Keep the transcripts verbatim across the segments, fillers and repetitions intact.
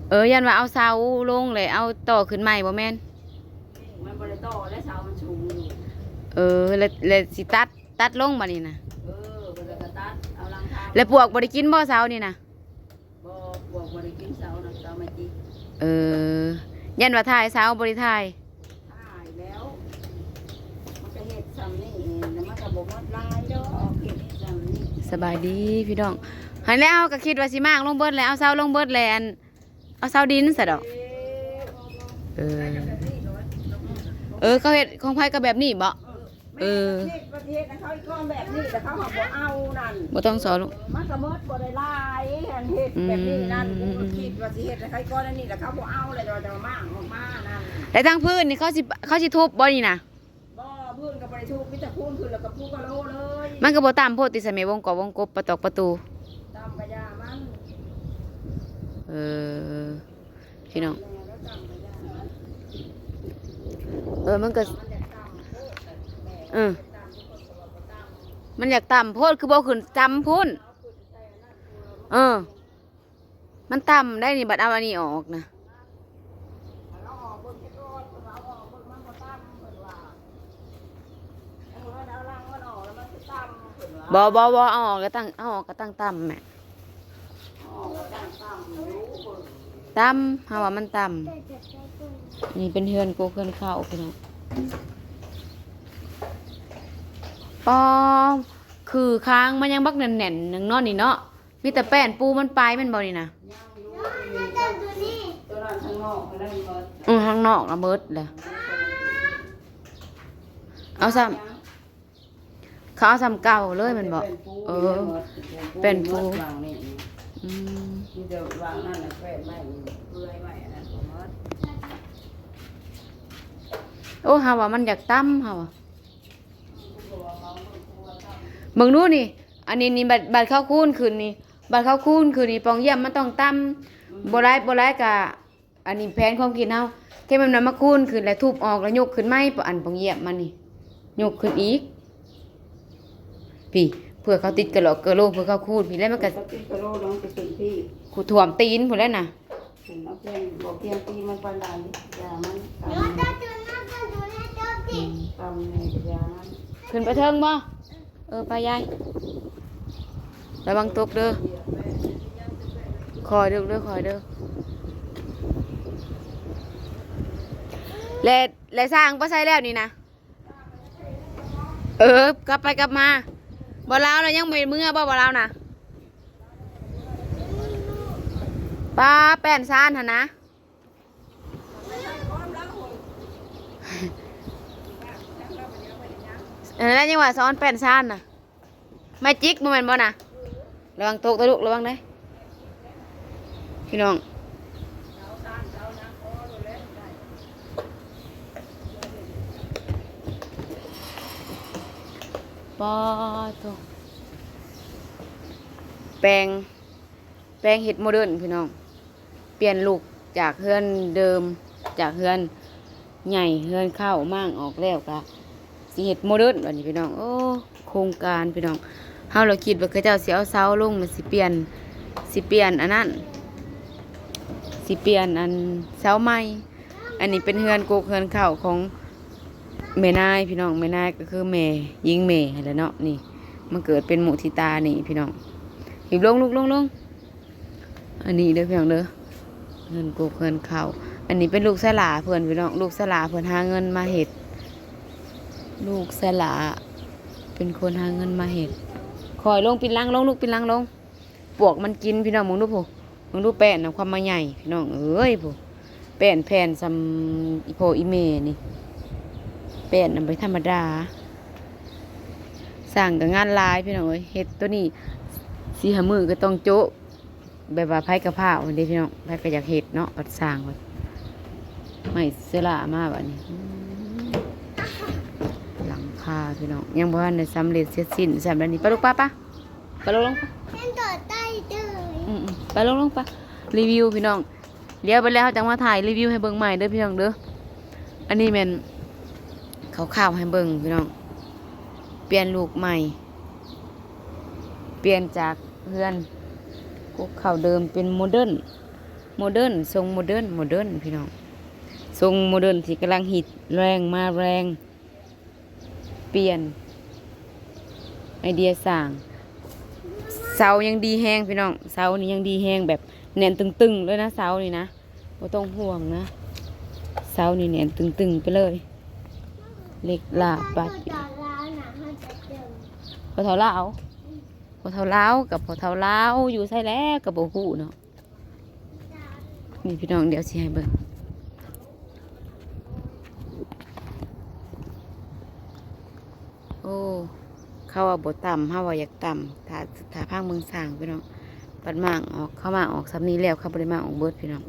เออ ย่านว่าเอาเสาลงเลยเอาต่อขึ้นใหม่บ่แม่น มันบ่ได้ต่อแล้ว เสามันสูงอยู่ เออ แล้ว แล้วสิตัด ตัดลงบัดนี้นะ เออ เพิ่นก็ตัดเอาหลังคา แล้วปวกบ่ได้กินบ่เสานี่นะ บ่ ปวกบ่ได้กินเสานะ เสาไม้จิก เออ ย่านว่าถ่ายเสาบ่ได้ถ่าย ถ่ายแล้ว มันก็เฮ็ดส่ำนี่เอง แล้วมันก็บ่หมดหลายดอก เฮ็ดส่ำนี่ สบายดีพี่น้อง หั้นแล้วก็คิดว่าสิมางลงเบิดแล้ว เอาเสาลงเบิดแล้ว อัน เอาเสาดินซะดอก เออ เออ เขาเฮ็ดของไผก็แบบนี้บ่ เออ ประเทศ ประเทศนะ เขาอีกก้อนแบบนี้ แต่เขาหาบ่เอานั่น บ่ต้องสอนลูก มันก็หมดบ่ได้หลาย อันเฮ็ดแบบนี้นั่น อืม กูก็คิดว่าสิเฮ็ดให้เขาอีกก้อนอันนี้ แต่เขาบ่เอาเลย แต่ว่าจะมามางออกมานั่น แต่ทางพื้นนี่เขาสิ เขาสิทุบบ่นี่นะ บ่ พื้นก็บ่ได้ทุบ มีแต่คูนขึ้นแล้วก็ปูกะโลเลย มันก็บ่ต่ำโพดติ สะแม่ วงกบวงกบ ประตอกประตู ต่ำกะยามัน เออ พี่น้อง เออ มันก็ เออ มันอยากต่ำโพด คือบ่ขึ้นต่ำพุ้น เออ มันต่ำได้นี่ บัดเอาอันนี้ออกนะ บ่ บ่ บ่ เอาออกก็ตั้ง เอาออกก็ตั้งต่ำแหม ต่ำ เฮาว่ามันต่ำ นี่เป็นเฮือนโกกเฮือนข้าวพี่น้อง ปอ คือค้างมันยังบักแน่นๆ หนึ่งเนาะนี่เนาะ มีแต่แป้นปูมันไปแม่นบ่นี่นะ ตัวนั้นข้างนอก ข้างในหมด อือ ข้างนอกละเบิดเลย เอาซ้ำ เขาเอาซ้ำเก่าเลยแม่นบ่ แป้นปู เออ แป้นปู หมดวางนี่ อืม มีแต่วางนั่นน่ะ แป้นไม้เปื่อยไม้อันนั้นก็หมด โอ้ เฮาว่ามันอยากต่ำ เฮาว่า เบิ่งดูนี่ อันนี้นี่ บัด บัดเขาคูนขึ้นนี่ บัดเขาคูนขึ้นนี่ ปองเยี่ยมมันต้องต่ำ บ่หลาย บ่หลายกะ อันนี้แผนความคิดเฮา แค่มันนำมาคูนขึ้นแล้วทุบออกแล้วยกขึ้นใหม่ อันปองเยี่ยมมันนี่ ยกขึ้นอีก พี่ เพื่อเขาติดกะโหลกกะโหลก เพื่อเขาคูนพี่ แล้วมันก็ เขาติดกะโหลกแล้วมันก็ขึ้นพี่ ขูดท่วมตีนพู้นแหล้วนะ ขึ้นเอาเพียง บ่เพียงตีมันปานใด อย่ามันตำ อืม ตำแหน่งอย่ามัน ขึ้นไปเทิงบ่ เออ ไปยาย ระวังตกเด้อ คอยเด้อ เด้อ คอยเด้อ และ และสร้างบ่ใส่แล้วนี่นะ เออ กลับไปกลับมา บ่ลาวนะ ยังบ่เมือบ่ บ่ลาวนะ ป้าแป้นซ่านหั่นนะ เออ แล้วยังว่าซ้อนแป้นซ่านน่ะ ไม้จิกบ่แม่นบ่นะ ระวังตกเด้อลูก ระวังเด้อ พี่น้อง ปอโท แปลง แปลงเฮ็ดโมเดิร์นพี่น้อง เปลี่ยนลุคจากเฮือนเดิม จากเฮือนใหญ่ เฮือนข้าวหมากออกแล้วกะ สิเฮ็ดโมเดิร์นบัดนี้พี่น้อง โอ้ โครงการพี่น้อง เฮาละคิดว่าเขาเจ้าสิเอาเสาลง แล้วสิเปลี่ยน สิเปลี่ยนอันนั้น สิเปลี่ยนอันเสาใหม่ อันนี้เป็นเฮือนกกเฮือนข้าวของแม่นายพี่น้อง แม่นายก็คือแม่ หญิงแม่หั้นแหละเนาะ นี่ มาเกิดเป็นมุทิตานี่พี่น้อง หยิบลงลูก ลง ลง อันนี้เด้อพี่น้องเด้อ เฮือนกกเฮือนข้าว อันนี้เป็นลูกสาวหลาเพิ่นพี่น้อง ลูกสาวหลาเพิ่นหาเงินมาเฮ็ด ลูกสาวหลาเป็นคนหาเงินมาเฮ็ด คอยลง ปีนหลังลงลูก ปีนหลังลง ปวกมันกินพี่น้อง มึงดูผู้ มึงดูแป้นนะ ความมาใหญ่พี่น้องเอ้ยผู้ แป้นแผ่นส่ำอีพ่ออีแม่นี่ แป้นน่ะบ่ธรรมดา สร้างก็งานหลายพี่น้องเอ้ย เฮ็ดตัวนี้สี่ห้ามื้อก็ต้องโจ๊ะ แบบว่าไผกะพร้าวหั้นเด้พี่น้อง ไผก็อยากเฮ็ดเนาะ บัดสร้างบัด ไม้เสอหล้ามาบัดนี้ อืม หลังคาพี่น้อง ยังบ่ทันได้สำเร็จเสร็จสิ้นซ้ำ แล้วนี่ ไปลูก ไป ไป ไปลง ลง ไป ฉันต่อใต้เลย อืมๆ ไปลง ลง ไป รีวิวพี่น้อง เดี๋ยวไปแล้วจั่งมาถ่ายรีวิวให้เบิ่งใหม่เด้อพี่น้องเด้อ อันนี้แม่นคร่าวๆให้เบิ่งพี่น้อง เปลี่ยนลุคใหม่ เปลี่ยนจากเฮือนกกข้าวเดิมเป็นโมเดิร์น โมเดิร์น ทรงโมเดิร์น โมเดิร์น พี่น้อง ทรงโมเดิร์นที่กำลังฮิตแรงมาแรง เปลี่ยนไอเดียสร้าง เสายังดีแฮงพี่น้อง เสานี่ยังดีแฮงแบบแน่นตึงๆเลยนะ เสานี่นะ บ่ต้องห่วงนะ เสานี่แน่นตึงๆไปเลย เหล็กหลาปัด พอเฒ่าลาว พอเฒ่าลาวกับพอเฒ่าลาว อยู่ไสแล้วก็บ่ฮู้เนาะ นี่พี่น้อง เดี๋ยวสิให้เบิ่ง โอ้ เขาว่าบ่ต่ำ เฮาว่าอยากต่ำ ถ้า ถ้าพังเบิ่งสร้างพี่น้อง บัดมางออก เขามางออกส่ำนี้แล้ว เขาบ่ได้มางออกเบิดพี่น้อง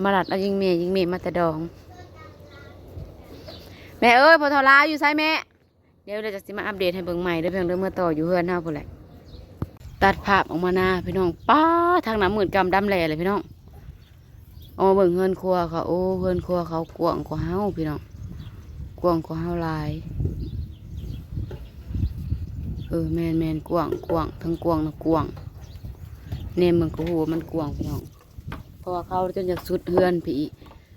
มาลัดเอายิงแม่ ยิงแม่มาแต่ดอง แม่เอ้ย พอเฒ่าลาวอยู่ไสแม่ เดี๋ยวเราจะสิมาอัปเดตให้เบิ่งใหม่เด้อพี่น้องเด้อ เมื่อต่ออยู่เฮือนเฮาพู้นแหละ ตัดภาพออกมาหน้าพี่น้อง ป๊าด ทางหน้ามืดกำดำแหล่เลยพี่น้อง ออกมาเบิ่งเฮือนครัวเขา โอ้ เฮือนครัวเขากว้างกว่าเฮาพี่น้อง กว้างกว่าเฮาหลาย เออ แม่นแม่น กว้างกว้าง ทั้งกว้างนะกว้าง แนมเบิ่งก็ฮู้ว่ามันกว้างพี่น้อง เพราะว่าเขาจนอยากสุดเฮือนไปอีก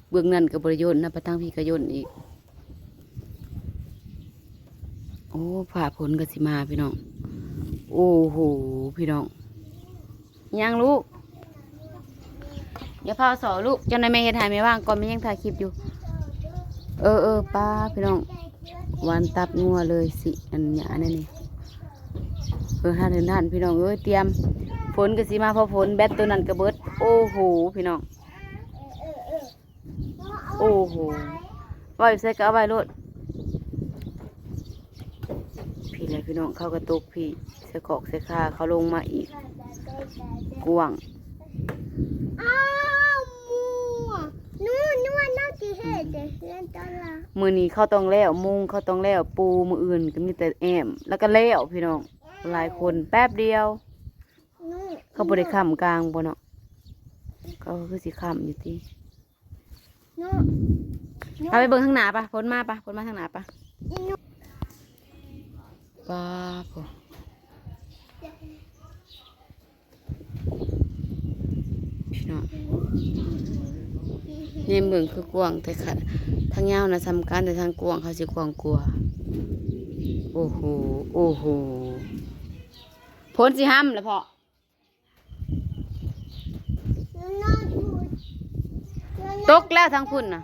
เบื้องนั้นก็บ่ได้ย่นนะ ไปทางพี้ก็ย่นอีก โอ้ ฟ้าฝนก็สิมาพี่น้อง โอ้โห พี่น้อง ยังลูก อย่าพาสอลูก เจ้านายแม่เฮ็ดให้แม่ว่างก่อน แม่ยังถ่ายคลิปอยู่ เออ เออ ป้าพี่น้อง หวานตับงัวเลยสิ อันเนี้ยอันนั้นนี่ เออ ท่านท่านพี่น้องเอ้ย เตรียม ฝนก็สิมา พอฝนแบตตัวนั้นก็เบิด โอ้โห พี่น้อง โอ้โห ไว้ใส่ก็เอาไว้โลด พี่แหละพี่น้อง เขากระตกพี่ ใส่ขอกใส่คาเขาลงมาอีก กว้าง อ้าว มัว นู่น นู่น นั่นสิเฮ็ดเด้ เล่นตลาด มื้อนี้เขาต้องแล้ว มุงเขาต้องแล้ว ปูมื้ออื่นก็มีแต่แอม แล้วก็แล้วพี่น้อง หลายคนแป๊บเดียว นู่น เขาบ่ได้ค้ำกลางบ่เนาะ เขาคือสิค้ำอยู่ติ นู่น เอาไปเบิ่งทางหน้าปะ ฝนมาปะ ฝนมาทางหน้าปะ อีนู่น ป้าโห พี่น้อง แนมเบิ่งคือกว้างแต่คัน ทางยาวนะสำคัญ แต่ทางกว้างเขาสิกว้างกว่า โอ้โห โอ้โห ฝนสิห้ำแล้วพ่อ ตกแล้วทางพุ่นน่ะ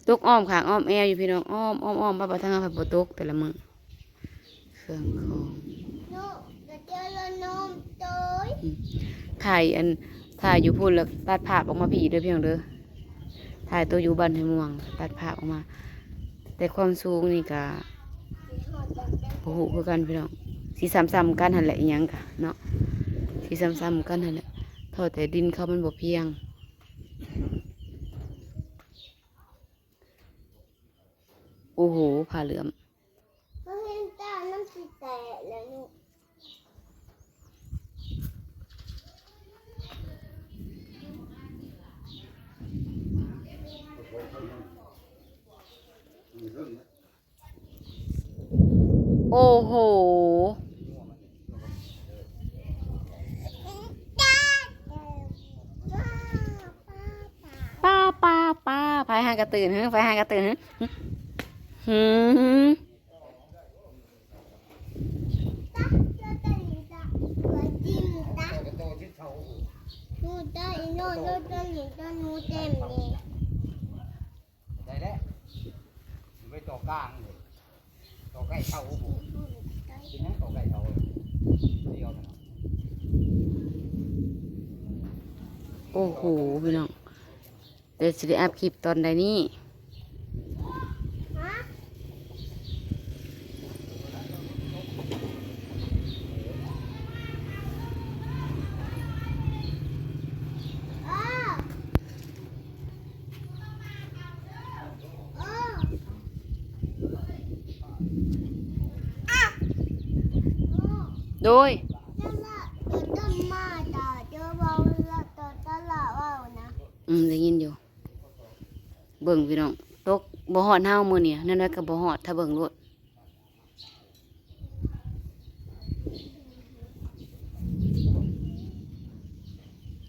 ตกอ้อมข้างอ้อมแอวอยู่พี่น้อง อ้อมอ้อมอ้อมมาบ่ทางนั้นบ่ตกแต่ละมื้อ เครื่องของ อืม ถ่ายอัน ถ่ายอยู่พุ่นแล้วตัดภาพออกมาพี่เด้อพี่น้องเด้อ ถ่ายตัวอยู่บ้านห้วยม่วง ตัดภาพออกมา แต่ความสูงนี่ก็บ่ฮู้คือกันพี่น้อง สิซ้ำๆกันหั่นแหละ อีหยังกะเนาะ สิซ้ำๆกันหั่นแหละ เท่าแต่ดินเขามันบ่เพียง โอ้โห ผ้าเหลือง ก็เห็นตาน้ำสิแตกแล้วลูก โอ้โห ป้า ป้า ป้า ไผหากระตื่น หึ ไผหากระตื่น หึ หึ ได้แล้ว ไปต่อกลางเลย ต่อใกล้เสา เป็นหยังต่อใกล้เสา เดียวนะ โอ้โห พี่น้อง เดี๋ยวสิได้อัพคลิปตอนใดนี่ โดย อืม ได้ยินอยู่ เบิ่งพี่น้อง ตกบ่ฮอดเฮามื้อนี้ แนวใดก็บ่ฮอด ถ้าเบิ่งโลด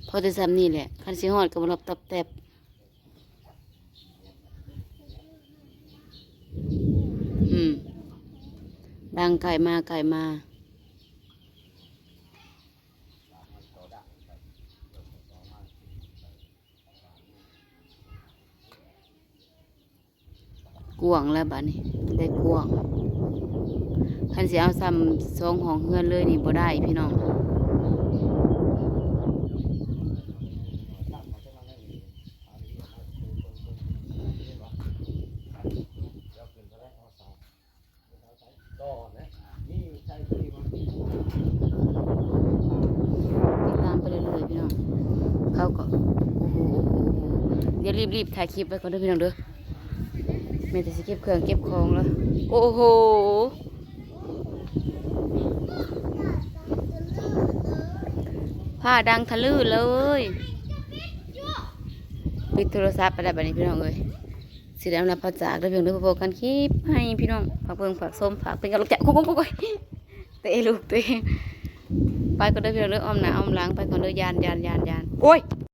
พอแต่ส่ำนี่แหละ คันสิฮอดก็บ่รับตอบแต๊บ อืม ดังไกลมาไกลมา กว้างแล้วบัดนี้ ได้กว้าง คันสิเอาส่ำสองห้องเฮือนเลยนี่บ่ได้พี่น้อง ติดตามไปเรื่อยๆพี่น้อง เขาก็ โอ้โห โอ้โห โอ้โห เดี๋ยวรีบๆถ่ายคลิปไว้ก่อนเด้อพี่น้องเด้อ แม่แต่สิเก็บเครื่องเก็บของแล้ว โอ้โห ผ้าดังทะลือเลย ปิดโทรศัพท์ไปแล้วบัดนี้พี่น้องเอ้ย สิได้อำลาพระจากเด้อพี่น้องเด้อ พบกันคลิปให้พี่น้อง ฝากเบิ่งฝากชม ฝากเป็นกำลังใจ โอ้ยโอ้ยโอ้ย เตะลูกเตะ ไปก่อนเด้อพี่น้องเด้อ อ้อมหน้าอ้อมหลัง ไปก่อนเด้อ ย่าน ย่าน ย่าน ย่าน โอ้ย